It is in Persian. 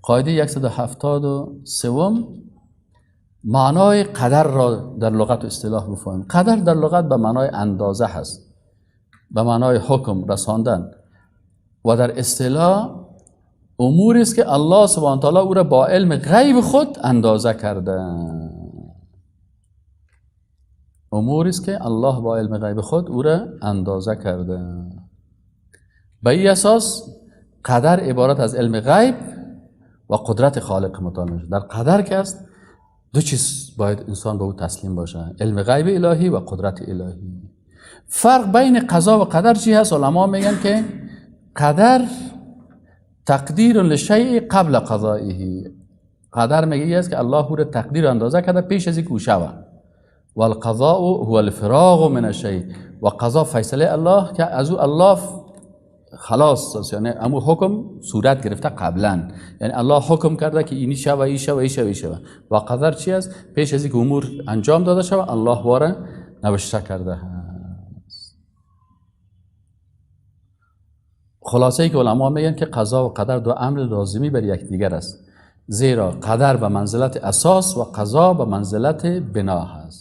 قاعده 173، معنای قدر را در لغت و اصطلاح بفهمیم. قدر در لغت به معنای اندازه هست، به معنای حکم رساندن، و در اصطلاح اموری است که الله سبحانه تعالی او را با علم غیب خود اندازه کرده. اموری است که الله با علم غیب خود او را اندازه کرده. به این اساس قدر عبارت از علم غیب و قدرت خالق متعال میشه. در قدر که است دو چیز باید انسان به او تسلیم باشه: علم غیب الهی و قدرت الهی. فرق بین قضا و قدر چی هست؟ علما میگن که قدر تقدیر لشیء قبل قضائه. قدر میگه است که الله او را تقدیر اندازه کرده پیش از اینکه او شود. والقضاء هو الفراغ من الشیء، و قضا فیصله الله که از او الله خلاص است، یعنی امو حکم صورت گرفته قبلا، یعنی الله حکم کرده که اینی شوه، این شوه، این شوه، این شوه. و قدر چی است؟ پیش از اینکه امور انجام داده شوه الله واره نوشته کرده است. خلاصه ای که علما میگن که قضا و قدر دو امر لازمی بر یکدیگر است، زیرا قدر به منزلت اساس و قضا به منزلت بنا هست.